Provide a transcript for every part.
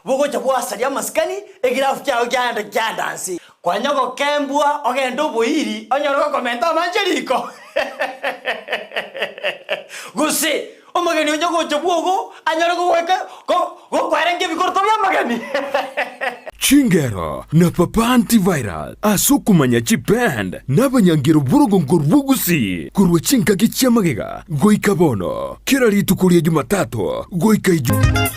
Bogocha bwasaria amasikani, egirafu kiao kiaenda kiaenda nse. Kwanya gokembwa ogende oboiri onyore gokomenta amache riko. Gose omogeni onye gocha bwogo anyore gogoika gokwarenga ebikoroto bi'amageni. Chingero na Papa Antivirus ase okomanya chiband na abanyangero b'orogongo rw'Ogusii korwa chingaki chi'amagega goika bono, kera rituko ria Jumatato goika Ijumaa.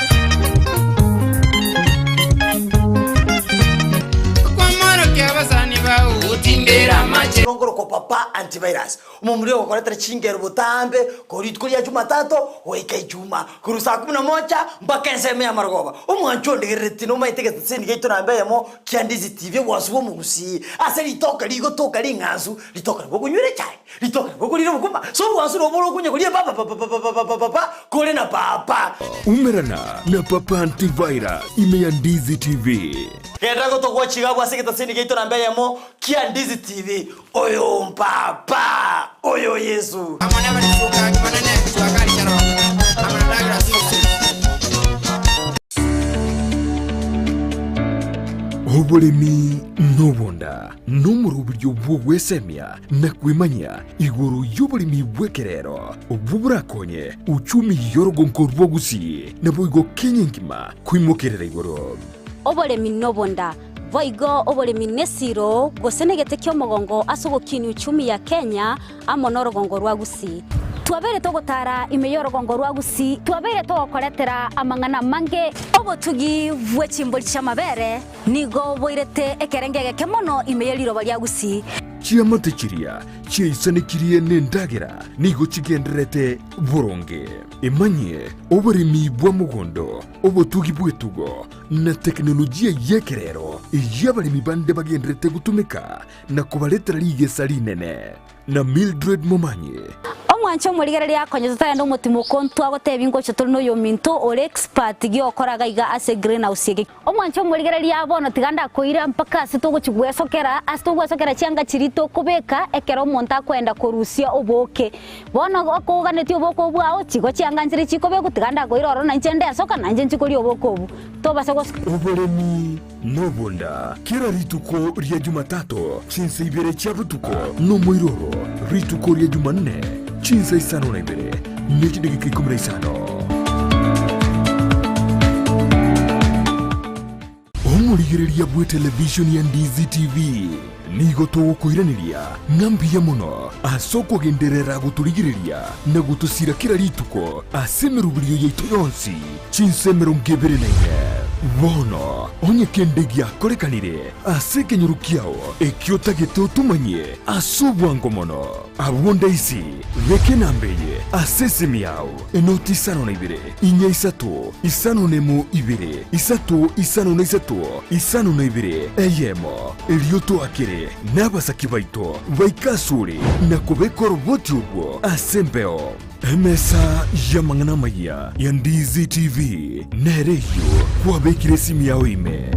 Okwamorokia abasani bao gotindera amache. Nkorokwa Papa Antivirus, omomura ogokoretera chingero botambe korwa rituko ria Jumatato goika Ijumaa, korwa saa kumi na moja mpaka ensemo ya marogoba. Omwancho ondigereretie nomaete egeteseni giaito namba eyemo kia Ndizi TV obwansu bw'omogusii ase ritoke rigotoka ring'ansu, ritoke nabo okonywera echae, ritoke nabo okorira obokima, so obwansu nabo bore okonya koria papapapapapapapa kore na papa. Umerana na Papa Antivirus ime ya Ndizi TV. Genda gotogwa chigabwa ase egeteseni giaito namba eyemo kia Ndizi TV. Oyo mpapa, oyo Yesu. Amo nabarisuka banene Juakari Shalom, amo na Douglas Yusuf. Oboremi nobonda nomoroberio bw'ogwesemia na kwemanyia igoro y'oboremi bw'ekerero obwo borakonye uchumi y'orogonko rwa Gusii naboigo Kenya engima koimokerera igoro. Oboremi nobonda Boigo oboremi nesiro, gose negete ki'omogongo ase ogokinia uchumi ya Kenya amo norogongo rwa Gusii. Twabeire togotara ime y'orogongo rwa Gusii, twabeire togokoretera amang'ana amange. Obotugi bwe chimbori chi'amabere nigo boirete ekerengo egeke mono ime ye riroba ria Gusii. Chiamate chiria chiaisanekirie nendagera nigo chigendererete boronge. Emanyie oboremi bwa mogondo, obotugi bw'etugo, na tekinolojia y'ekerero eyio abaremi bande bagendererete gotumeka na kobaretera rigesa rinene. Na Mildred Momanyi. Omwanche omorigereria akonye totagenda omotimoko ntwagotebia ngocha tore noyominto ore expert giokora iga iga ase greenhouse eke. Omwanche omorigereria bono tiga ndakoira mpaka ase togochi gwesokera ase togwesokera chianga chiria tokobeka ekero omonto akoenda korusia obooke. Bono okoganetie obooke obwo bwao, chigo chianga nchire chikobekwa, tiga ndakoira ororo na inche ndesoka, na inche nchikoria obooke obwo. Tobasa gosoka. Oboremi nobonda kera rituko ria Jumatato chinsa ibere chia botuko, nomoiroro rituko ria Jumanne chinsa isano na ibere ne chidageka ikomi na isano. Omorigereria bw'etelevishoni ya Ndizi TV, nigo togokoiraneria ng'a mbuya mono ase okogenderera gotorigereria na gotosira kera rituko ase emeroberio yaito yonsi chinsa 24. Bono onye kende giakorekanire ase ekenyoro kiao ekio otagete otomanyie ase obwango mono, abwo ndaisi beka enamba eye ase esimi yao, enoti isano na ibere, Inya isato, isano nemo ibere, isato isano na isato, isano na ibere, eyemo. Erio toakere nabasaki baito baike asore na kobeka oroboti orwo ase embeo. Emesa y'amang'ana amayia ya Ndizi TV nere eyio kwabekire esimi yao ime.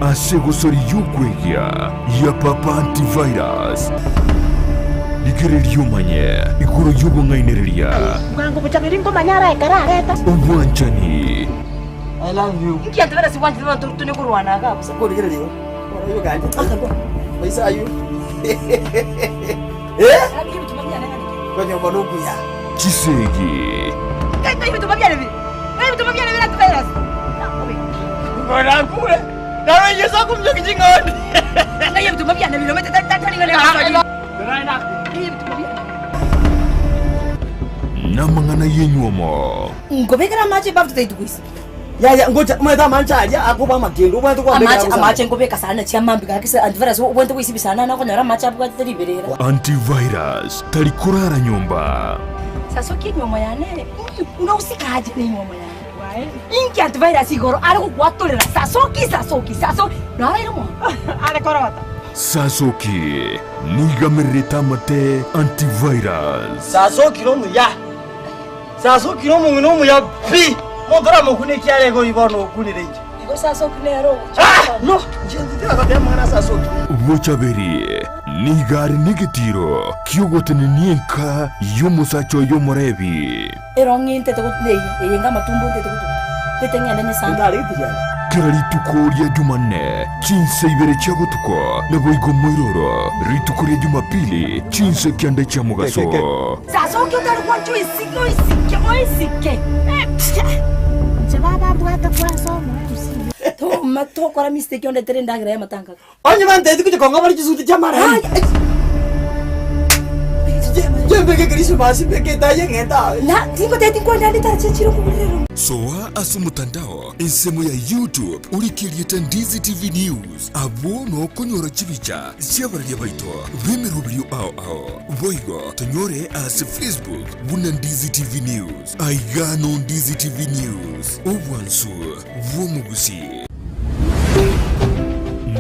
Ase egosori y'okwegia ya Papa Antivirus, rigereria omanye igoro y'obong'ainereria, Bwango bochaberi nkomanya ara ekero areta. obwanchani, I love you. Inki antivirus bwanchete abanto tone korwana iga bosa. Korigereria igo. Maisa ayio. Eh? Konyomba nokuya. chisegi, Ngorakure. Nawe Yesu akumjoki ching'ondi. Namang'ana y'enywomo. Nkobekera amache ebafu titaiti goisibia. Yaya ngocha omanyete amanche aria akoba amakendo obwenerete kwabekera Amache bosa. amache nkobeka sana chiamambi gaki se antivirus obwenerete goisibia sana nokonyora amache abwatete riberera. Antivirus tari korara nyomba. Sasokia enywomo yane ere buna osikache nenywomo yane. Inki antivirus igoro are gokwatorera sasoki sasoki sasoki naraire mono. Are korota. Sasoki nigamererete amate antivirus. Sasokire omuya, sasokire omong'ina omuya pi, monto oramokune ekiara igo bono okunire inche. Igo Sasoki nere ogocha Ah! No! Inche tindagoteba amang'ana a Sasoki. Bochaberi nigo are negetiiro ki'ogotenenia enka y'omosacha oye omorebi. Ero ng'intete gotuna eye, eye enga amatumbo ntete gotuguta, ntete ng'ende nyesambe. Kera rituko ria Jumanne, chinsa ibere chia botuko, naboigo moiroro, rituko ria Jumapili, chinsa kianda chia mogaso. Sasoki otari gwancha oisike, oisike, oisike. Inche baba mbwate kwansa omoemc. Toma tokora mistake ondetere endagera y'amatanga. Onye banteti gochia kong'abora chisuti chi'amarembe, chimbeke Krismasi mbeke etayi eng'ente aye. Na tingotebia tinkwenda ande tarache chire okoburerwa. Soa ase omotandao ensemo ya YouTube orike erieta Ndizi TV News abwo nokonyora chibicha chi'abararia baito b'emeroberio ao ao. Boigo tonyore ase Facebook buna Ndizi TV News. Aiga no Ndizi TV News, obwansu bw'omogusi.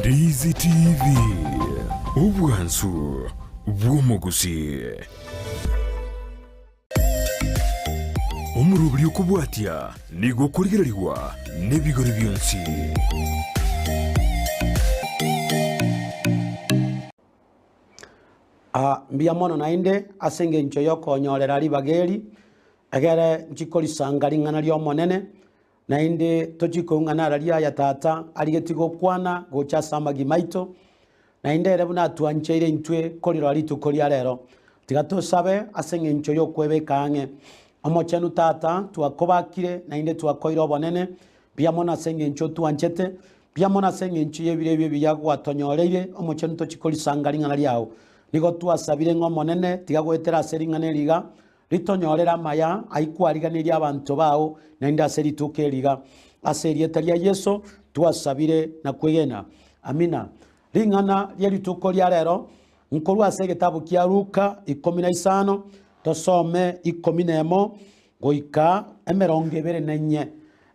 Ndizi TV, obwansu bw'omogusi. Omoroberi okobwatia nigo okorigererigwa nebigori bionsi. Aa, mbuya mono naende ase engencho y'okonyorera ribaga eri, egere nchi korisanga ring'ana ri'Omonene, Naende tochie koung'ana araria aya Tata arigetie gokwana gocha ase amagima aito, naende ere buna atwancheire intwe korirora rituko ria rero. Tiga tosabe ase engencho y'okwebeka ang'e. Omochenu Tata, twakobakire naende twakoire obonene, mbuya mono ase engencho otwanchete, mbuya mono ase engencho y'ebiro ebi ebiya gwatonyoreire, Omochenu tochie korisanga ring'ana riao. Nigo twasabire ng'a Omonene tiga goetera ase ring'ana eri iga, Ritonyorere amaya ayio kwariganirie abanto bao naende ase rituko eri iga. Ase erieta ria Yeso twasabire na kwegena. Amina. Ring'ana rie rituko ria rero nkorwa ase egetabu kia Luka ikomi na isano, tosome ikomi na emo goika emerongo ebere na inye.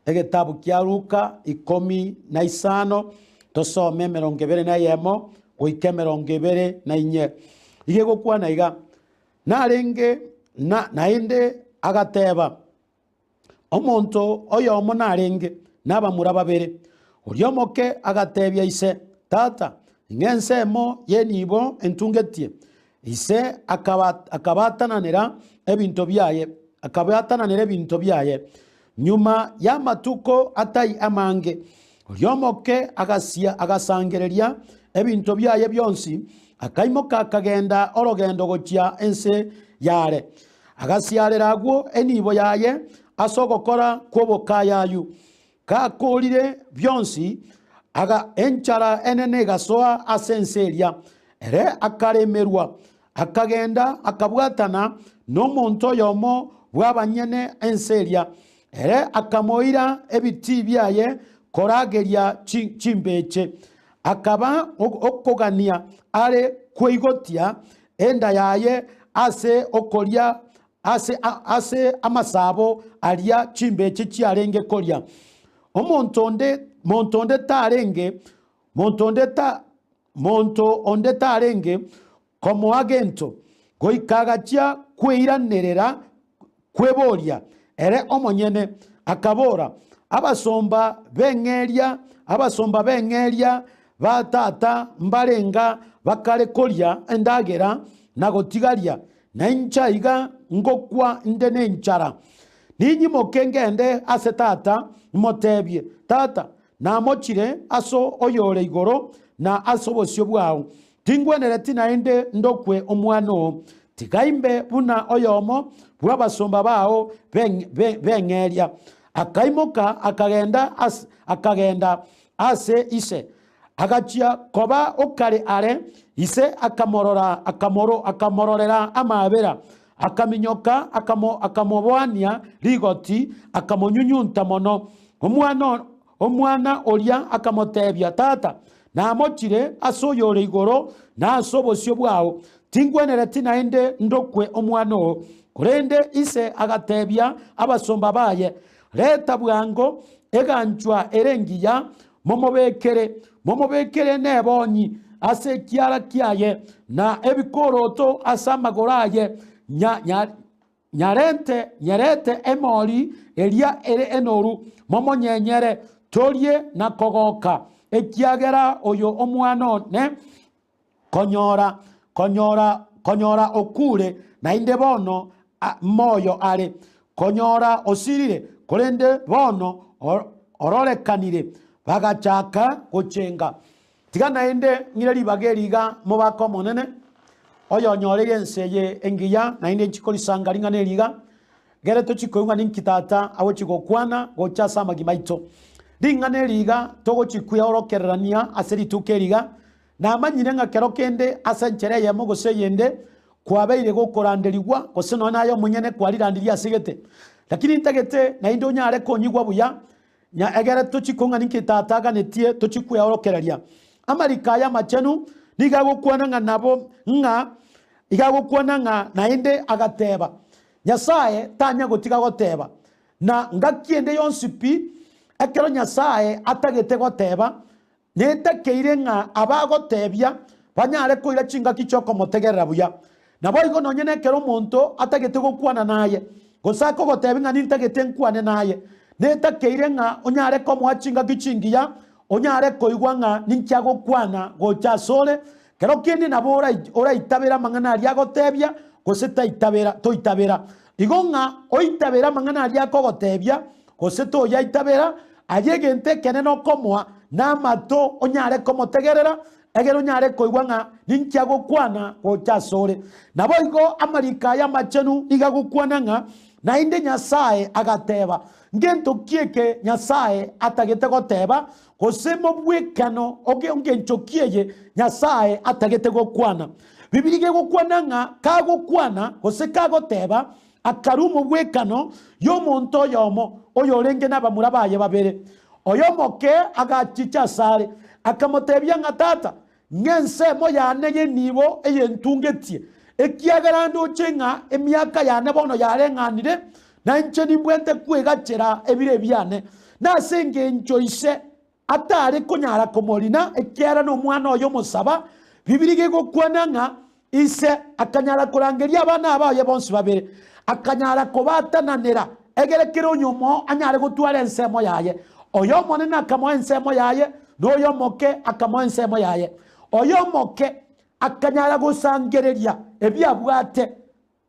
Egetabu kia Luka ikomi na isano, tosome emerongo ebere na eyemo goika emerongo ebere na inye. Iga egokwana iga, Narenge na, naende agateba, Omonto oyomo narenge nabamura babere. Oria omoke agatebia ise, Tata, ing'a ensemo y'enibo entungetie. Ise akaba akabatananera ebinto biaye, akabatananera ebinto biaye. Nyuma y'amatuko atai amange, oria omoke agasia agasangereria ebinto biaye bionsi, akaimoka akagenda orogendo gochia ense y'aare. Agasiarera agwo enibo yaye ase ogokora kw'obokayayu. Gakoorire bionsi, aga enchara enene egasoa ase ense eria, ere akaremerwa, Akagenda akabwatana nomonto oyomo bw'abanyene ense eria, ere akamoira ebitii biaye korageria chimbeche. Akaba okogania are kweigotia enda yaye ase okoria ase ase amasabo aria chimbeche chiarenge koria. Omonto onde monto onde tarenge monto onde ta Monto onde tarenge komoa gento, goika agachia kweiranerera kweboria ere omonyene, akabora, Abasomba b'eng'eria, abasomba b'eng'eria ba tata mbarenga bakare koria endagera na gotigaria, na inche aiga ngokwa inde nenchara. Ninyimoke ngende ase tata, imotebie, Tata, Namochire ase oyore igoro na ase obosio bwao, tingwenereti naende ndokwe omwana oo. Tiga imbe buna oyomo bw'abasomba bao b'eng'eria. Akaimoka akagenda akagenda ase ise. Agachia koba okare are, ise akamorora akamororera amaabera, akaminyoka akamoboania rigoti, akamonyunyunta mono. Omwana omwana oria akamotebia, Tata, namochire ase oyore igoro na ase obosio bwao, tingwenereti naende ndokwe omwana oo. Korende ise agatebia abasomba baye, Reta bwango eganchwa ere engiya, momobekere, momobekere nebonyi ase ekiara kiaye, na ebikoroto ase amagoro aye, nya, nya, Nyarente, nyerete emori eria ere enoru, momonyenyere. Torie na kogoka, ekiagera oyo omwana one konyora, konyora, konyora okure, naende bono moyo are, konyora osirire, korende bono ororekanire. Bagachaka gochenga. Tiga naende ng'ire ribaga eri iga mobake Omonene, oyonyoreire ense eye engiya, naende inche korisanga ring'ana eri iga, Gere tochie koigwa ninki Tata agochia gokwana gocha ase amagima aito. Ring'ana eri iga togochia kweorokererania ase rituko eri iga, namanyire ng'a kero kende ase enchera eyemo gose eyende kwabeire gokoranderigwa gose nonya naye omonyene kwarirandirie ase gete. Lakini ntagete naende onyare konyigwa buya nya egere tochie kong'a ninki Tata aganetie tochie kweorokereria. Amariko aya amachenu nigo agokwana ng'a nabo ng'a iga agokwana ng'a naende agateba, Nyasae tanya gotiga goteba, na ngaki ende yonsi pi, ekero Nyasae atagete goteba, netakeire ng'a abagotebia banyare koira chingaki chi'okomotegerera buya. Naboigo nonye nekero omonto atagete gokwana naye, gose akogotebia ng'a nintagete nkwane naye, netakeire ng'a onyare komoa chingaki chingiya, onyare koigwa ng'a ninki agokwana gocha asore, Kero kende nabo oraitabere amang'ana aria agotebia, gose taitabera, toitabera. Igo ng'a oitabere amang'ana aria akogotebia, gose toyaitabera, aye egento ekenene okomoa namato onyare komotegerera, egere onyare koigwa ng'a ninki agokwana gocha asore. Naboigo amariko aya amachenu nigo agokwana ng'a naende Nyasae agateba, Ngento ki eke Nyasae atagete goteba, Gose mobwekano ngencho ki eye Nyasae atagete gokwana? Bibilia gegokwana ng'a kagokwana gose kagoteba akarua omobwekano y'omonto oyomo oyorenge nabamura baye babere. Oyomoke agachicha asare, akamotebia ng'a Tata, ng'a ensemo yane y'enibo eye ntungetie, ekiagera ndoche ng'a emiaka yane bono yareng'anire, na inche nimbwente kwegachera ebiro ebiane. Nase engencho ise atare konyara komorina, ekiagera nomwana oye omosaba, Bibilia gegokwana ng'a ise akanyara korangeria abana baye bonsi babere, akanyara kobatananera, egere kera oyomo anyare gotwara ensemo yaye. Oyo omonene akamoa ensemo yaye, na oyo omoke akamoa ensemo yaye. Oyo omoke akanyara gosangereria ebiabwate,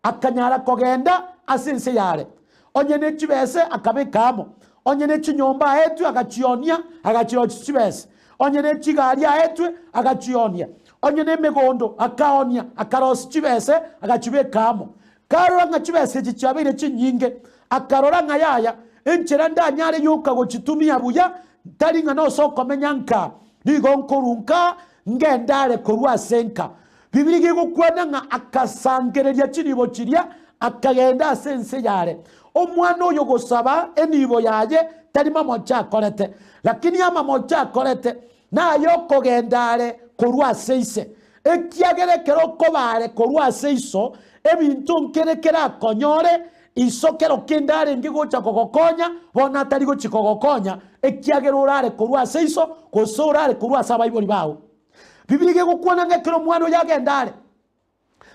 akanyara kogenda ase ense yare. Onye ne chibese akabeka amo, onye ne chinyomba aetwe agachionia, agachirochia chibese. Onye ne chigari aetwe agachionia, onye nemegondo akaonia, akarosia chibese agachibeka amo. Karora ng'a chibesa echi chiabeire chinyinge, akarora ng'a yaya, enchera ndanyare yoka gochitumia buya, tari ng'a nose okomenya nka, nigo nkorwa nka, ngende are korwa ase nka. Bibilia gegokwana ng'a akasangereria chinibo chiria, akagenda ase ense yare. Omwana oyo gosaba enibo yaye tari mamocha akorete, lakini amamocha akorete naye okogenda are korwa ase ise. Ekiagera ekero okoba are korwa ase iso, ebinto nkere kerakonyore, iso kero kende arenge gocha kogokonya, bono atari gochia kogokonya, ekiagera orare korwa ase iso, gose orare korwa ase abaibori bao. Bibilia gegokwana ng'a ekero omwana oyo agenda are,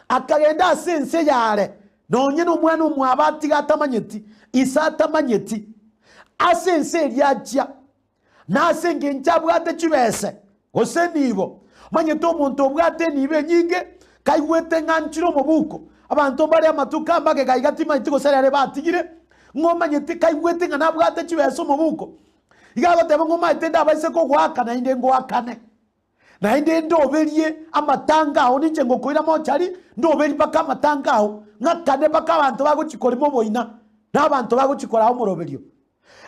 akagenda ase ense y'aare, nonye nomwana omwabo atiga atamanyeti, ise atamanyeti, ase ense eria achia, na ase engencho abwate chibese, gose enibo. Omanyete omonto obwate enibo enyinge, kaigwete ng'a nchire omobuko, abanto mbare amatuko amagega iga timanyeti gose rere batigire, ng'a omanyete kaigwete ng'a nabwate chibesa omobuko, Iga agoteba ng'a omaete ndabaise kogoaka naende ngoakane, naende ndoberie amatanga ao, ninche ngokoira mochari, ndoberie mpaka amatanga ao, ng'akane mpaka abanto bagochia korema oboina, na abanto bagochia koraa omoroberio.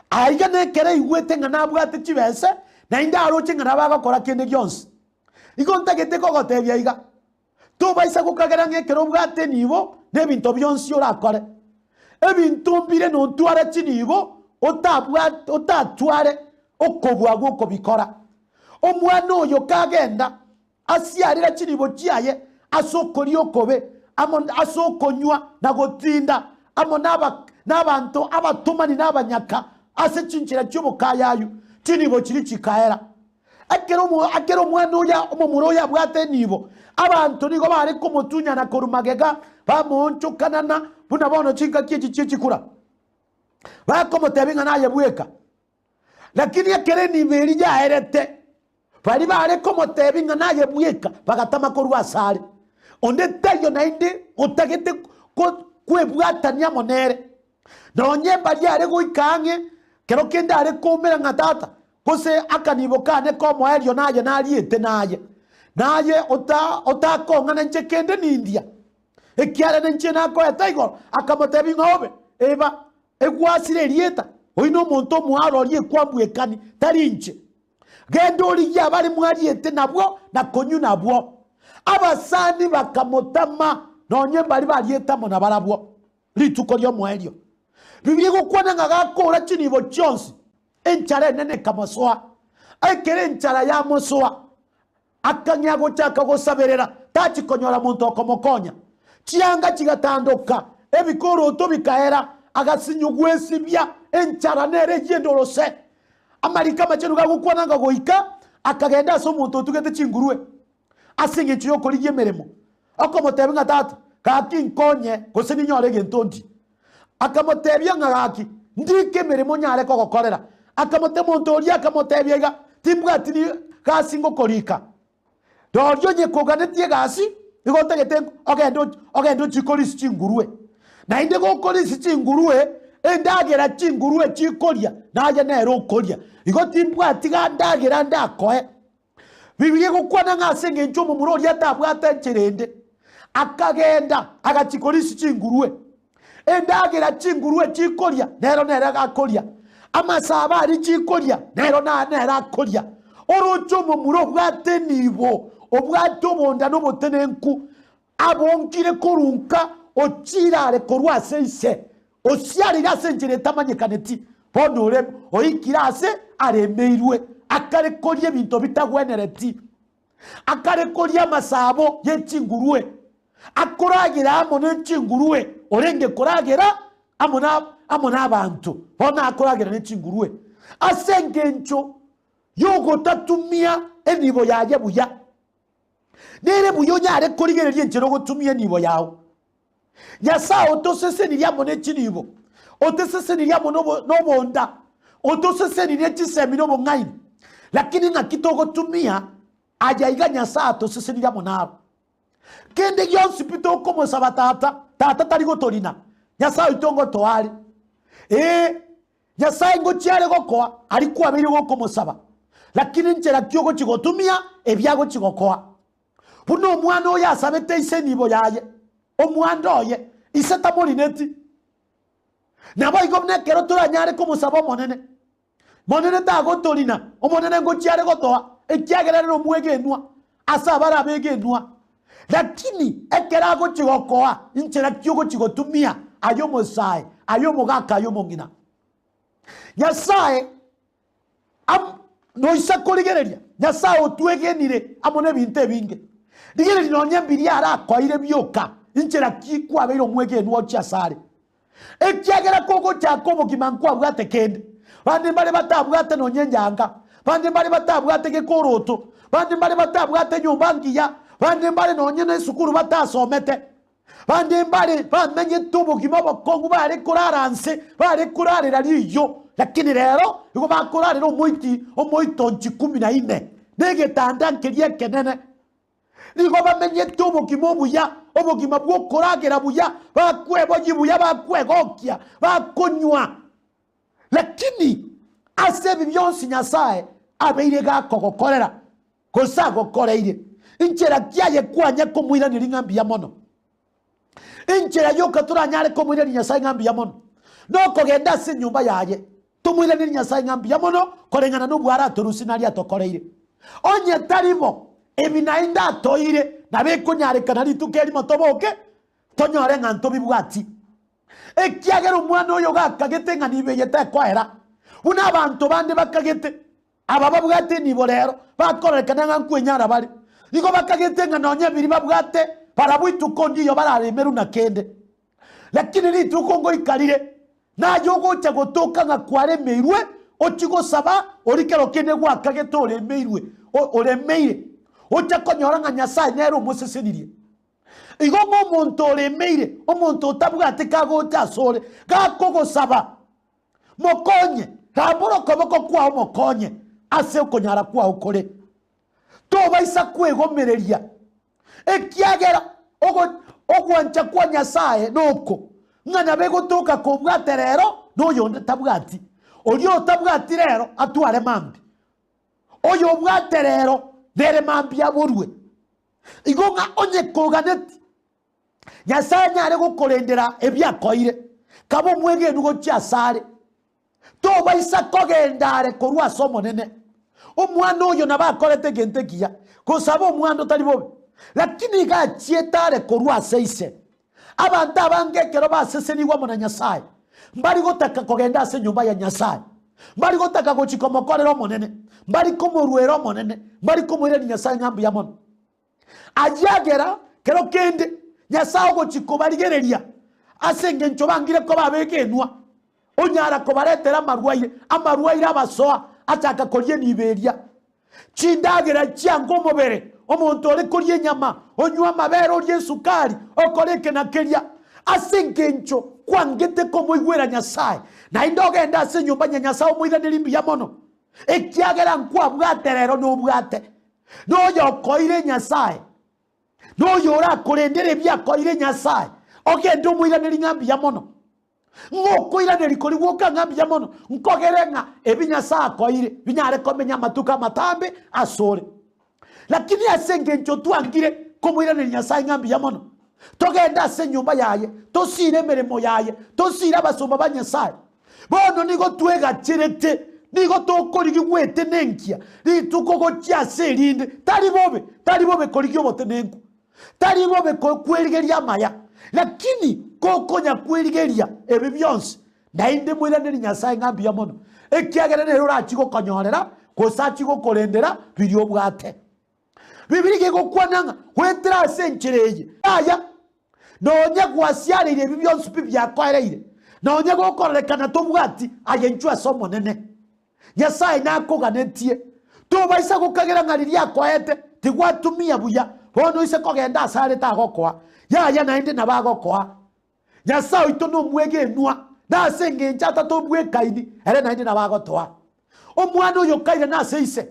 Aiga nekero aigwete ng'a nabwate chibese, naende aroche ng'a nabo agokora kende gionsi. Igo ntagete kogotebia iga, Tobaisa gokagera ng'a ekero obwate enibo nebinto bionsi orakore. Ebinto mbire nontware chinibo otabwate otatware okobua gw'okobikora. Omwana oyo kagenda asiarera chinibo chiaye ase okoria okobe amo ase okonywa na gotinda amo naba nabanto abatomani na abanyaka ase chinchera chi'obokayayu, chinibo chiria chikaera. Ekero ekero omwana oria omomura oyo abwate enibo, abanto nigo bare komotunyana korwa magega, bamoonchokanana buna bono chingaki echi chie chikura, bakomotebia ng'a naye bweka. Lakini ekero enibo eria yaerete, baria bare komotebia ng'a naye bweka, bagatama korwa asare. Onde taiyo naende otagete kwebwatania amo nere. Nonye mbaria are goika ang'e, kero kende are koumera ng'a tata, gose akanibo kane k'omoerio naye nariete naye, naye otakong'ana inche kende nindia, ekiagera ninche nakoete igoro. Akamotebia ng'a obe, eba, egwasire erieta, oyio nomonto omoaroria ekwambwekani, tari inche. Genda origie abare mwariete nabwo na konywa nabwo. Abasani bakamotama, nonye mbari bariete amo nabarabwo. Rituko ri'omoerio. Biblia egokwana ng'a gakora chinibo chionsi, enchara enene ekamosoa. Ekero enchara yamosoa, akang'ea gochaka gosaberera, tachi konyora monto okomokonya. Chianga chigatandoka, ebikoroto bikaera, agasinywa gwesibia, enchara nere eyio ende orose. Amariko amachenu gagokwana ng'a goika akagenda ase omonto otugete chingurue. Ase engencho y'okorigia emeremo, okomotebia ng'a tata, gaki nkonye, gose ninyore egento ndie. Akamotebia ng'a gaki, ndike emeremo nyare kogokorera. Akamotebia omonto oria akamotebia iga, timbwati ni gasi ngokorika. Roria onye koganetie egasi, nigo otagete ogende ogende ochie korisia chingurue. Naende gokorisia chingurue, endagera chingurue chikoria, naye nere okoria. Igo timbwati ga ndagera ndakoe. Biblia egokwana ng'a ase engencho omomura oria atabwate enchera ende, akagenda agachia korisia chingurue. Endagera chingurue chikoria, nero nere akoria. Amasabo aria chikoria, nero nere akoria. Oroche omomura obwate enibo, obwate obonda na obotenenku, abonkire korunka, ochiire are korwa ase ise, osiareire ase enchera etamanyekaneti, bono ore oikire aase aremeirwe, akare koria ebinto bitagwenereti, akare koria amasabo ye chingurue, akoragera amo ne chingurue, orenge koragera amo na amo nabanto, bono akoragera ne chingurue, ase engencho y'ogotatumia enibo yaye buya. Nere buya onyare korigereria enchera ogotumia enibo yao. Nyasae otosesenirie amo ne chinibo, otosesenirie amo nobonda, otosesenirie chisemi na obong'aini. Lakini ng'aki togotumia aya iga Nyasae atosesenirie amo naro? Kende gionsi pi tokomosaba Tata, Tata tari gotorina, Nyasae oito ngotoa are. Ee, Nyasae ngochia are gokoa aria kwabeire gokomosaba, lakini nchera ki ogochia gotumia ebi agochia gokoa? Buna omwana oyo asabete ise enibo yaye, omwando oye, ise tamorineti. Naboigo buna ekero toranyare komosaba Omonene, Monene tagotorina, Omonene ngochia are gotoa, ekiagera ere nomwegenwa ase abare abegenwa. Lakini ekero agochia gokoa, inchera ki ogochia gotumia aye omosae, aye omogaka, aye omong'ina? Nyasae am noisa korigereria, Nyasae otwegenire amo nebinto ebinge. Rigereria nonye mbiria arakoeire bioka, inchera ki kwabeire omwegenwa ochia asare? Ekiagera kogochaka obogima nkwabwate kende, bande mbare batabwate nonya enyaanga, bande mbare batabwate gekoroto, bande mbare batabwate enyomba ngiya, bande mbare nonya nesukuru batasomete, bande mbare bamenyete obogima obokong'u bare korara nse, bare korarera riiyo, lakini rero igo bakorarera omoiti omoitonchi kumi na ine, na egetanda nkeria ekenene. Nigo bamenyete obogima obuya, obogima bw'okoragera buya, bakweboyia buya, bakwegokia, bakonywa. Lakini ase ebi bionsi Nyasae abeire gakogokorera, gose agokoreire, inchera ki aye kwanya komoiraneria ng'a mbuya mono? Enchera yoka toranyare komoiraneria Nyasae ng'a mbuya mono, nokogenda ase enyomba yaye, tomoiranerie Nyasae ng'a mbuya mono koreng'ana nobware atorusie naria atokoreire. Onye tari bo, ebi naende atoire, nabo ekonyarekana rituko erimo toboke, tonyore ng'a ntobibwati. Ekiagera omwana oyo gakagete ng'a nibo eye tekoera, buna abanto bande bakagete, Aba babwate enibo rero bakororekana ng'a nkwenyara bare, nigo bakagete ng'a nonya ebiri babwate barabwo ituko ndiyo bararemerwe na kende. Lakini rituko ngoika rire, naye ogocha gotoka ng'a kwaremeirwe, ochie gosaba oria kero kende gwakagete oremeirwe, oremeire, ocha konyora ng'a Nyasae nere omosesenirie. Igo ng'a omonto oremeire, omonto otabwate kagocha asore, gakogosaba, Mokonye. Rambora okoboko kwao omokonye ase okonyara kwao kore. Tobaisa kwegomereria, ekiagera ogwancha kwa Nyasae noko, ng'a nabo egotoka kobwate rero na oyonde tabwati. Oria otabwati rero atware mambia, oyo obwate rero nere mambia aborwe. Igo ng'a onye koganeti Nyasae anyare gokorendera ebiakoire, kabe omwegenu gochia asare. Tobaisa kogenda are korwa ase Omonene. Omwana oyo nabo akorete egento ekiya, gosaba omwando tari bobe, lakini iga achiete are korwa ase ise. Abanto abange ekero basesenigwe amo na Nyasae, mbari gotaka kogenda ase enyomba ya Nyasae, mbari gotaka gochia komokorera Omonene, mbari komoruera Omonene, mbari komoirania Nyasae ng'a mbuya mono. Agiagera kero kende Nyasae ogochia kobarigereria ase engencho bangire koba abegenwa, onyara kobaretera amarwaire, amarwaire abasoa achaka koria enibo eria. Chindagera chianga omobere, omonto ore koria enyama, onywa amabere, oria esukari, okora eke na keria, ase engencho kwangete komoigwera Nyasae, naende ogende ase enyomba ya Nyasae omoiranerie mbuya mono, ekiagera nkwabwate rero nobwate. Noyokoire Nyasae, noyo orakorendere ebiakoire Nyasae, ogende omoiranerie ng'a mbuya mono. Ng'a okoiraneria koria gwoka ng'a mbuya mono, nkogere ng'a ebi Nyasae akoire binyare komenya amatuko amatambe asore. Lakini ase engencho twangire komoiraneria Nyasae ng'a mbuya mono, togende ase enyomba yaye, tosire emeremo yaye, tosire abasomba ba Nyasae. Bono nigo twegacherete, nigo tokorigigwa etenenkia rituko gochia ase erinde. Tari bobe, tari bobe korigia obotenenku, tari bobe kwerigeria amaya, lakini kokonya kwerigeria ebi bionsi, naende moiranerie Nyasae ng'a mbuya mono, ekiagera nere orachie gokonyorera, gose achie gokorendera biria obwate. Bibilia iga egokwana ng'a goetera ase enchera eye, yaya, Nonya gwasiareire ebi bionsi pi biakoereire, nonya gokororekana tobwati, aye inchwe ase Omonene. Nyasae nakoganetie. Tobaisa gokagera ng'a riria akoete tigwatumia buya, bono oise kogenda asare tagokoa. Yaya naende nabo agokoa. Nyasae oito nomwegenwa, na ase engencho atatobwekaini, ere naende nabo agotoa. Omwana oyo kairana ase ise,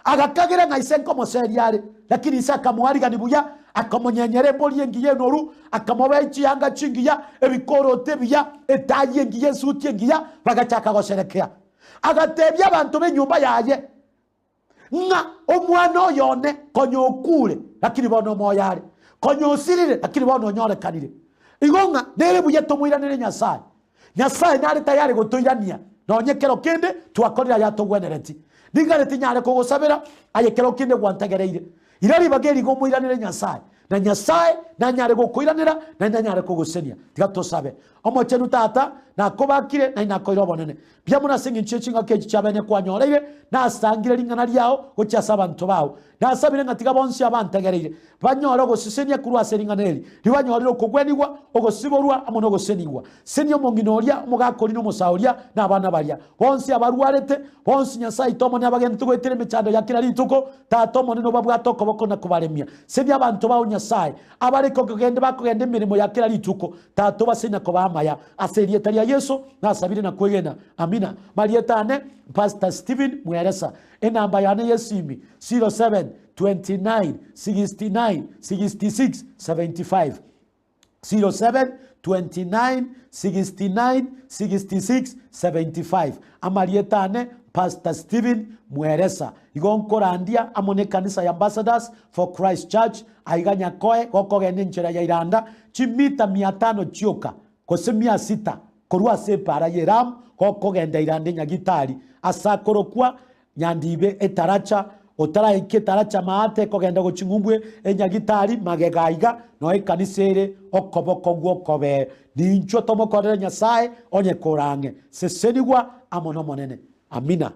Agakagera ng'a ise nkomoseria are, lakini ise akamoarigania buya, akamonyenyera embori engiya enoru, akamobea chianga chingiya, ebikoroto ebiya, etaai engiya, esuti engiya, bagachaka gosherekea. Agatebia abanto b'enyomba yaye ng'a omwana oyo one konya okure, lakini bono omoyo are, konya osirire, lakini bono onyorekanire. Igo ng'a nere buya tomoiranere Nyasae. Nyasae nare tayari gotoirania nonye kero kende twakorire ayatogwenereti. Ning'are tinyare kogosabera aye kero kende gwantegereire. Ira ribaga eri iga omoiranere Nyasae, na Nyasae nanyare gokoiranera naende anyare kogosenia. Tiga tosabe. Omochenu Tata, nakobakire naende nakoire obonene. Mbuya mono ase engencho ye chingaki echi chiabene kwanyoreire, nasangire ring'ana riao gochia ase abanto bao. Nasabire ng'a tiga bonsi abantegereire Banyore ogosesenia korwa ase ring'ana eri, ribanyorere okogwenigwa, ogosiborwa, amo nogosenigwa. Senia omong'ina oria, omogaka oria, na omosae oria, na abana baria bonsi abarwarete, bonsi Nyasae oito Omonene abagenderete goetera emechando ya kera rituko. Tata Omonene obabwate okoboko na kobaremia. Senia abanto bao Nyasae, abare kogenda bakogenda emeremo ya kera rituko. Tata obasenie na kobaa amaya. Ase erieta ria Yeso nasabire na kwegena. Amina. Marieta ane, Pastor Stephen Mweresa. Enamba yane y'esimi, 07 29 69 66 75 07 29 69 66 75 Amarieta ane Pastor Stephen Mweresa. Igo nkorandia amo nekanisa ya Ambassadors for Christ Church aiga Nyakoe gokogenda enchera ya Iranda chimita mia tano chioka gose mia sita korwa ase epaara y'Elamu gokogenda Iranda Nyagitari ase akorokwa Nyandibe etaracha, otaraika etaracha maate kogenda gochia ng'umbu enyagitari magega aiga noe ekanisa ere okoboko gw'okobee. Ninchwo tomokorere Nyasae onye korang'e. Sesenigwa amo n'Omonene. Amina.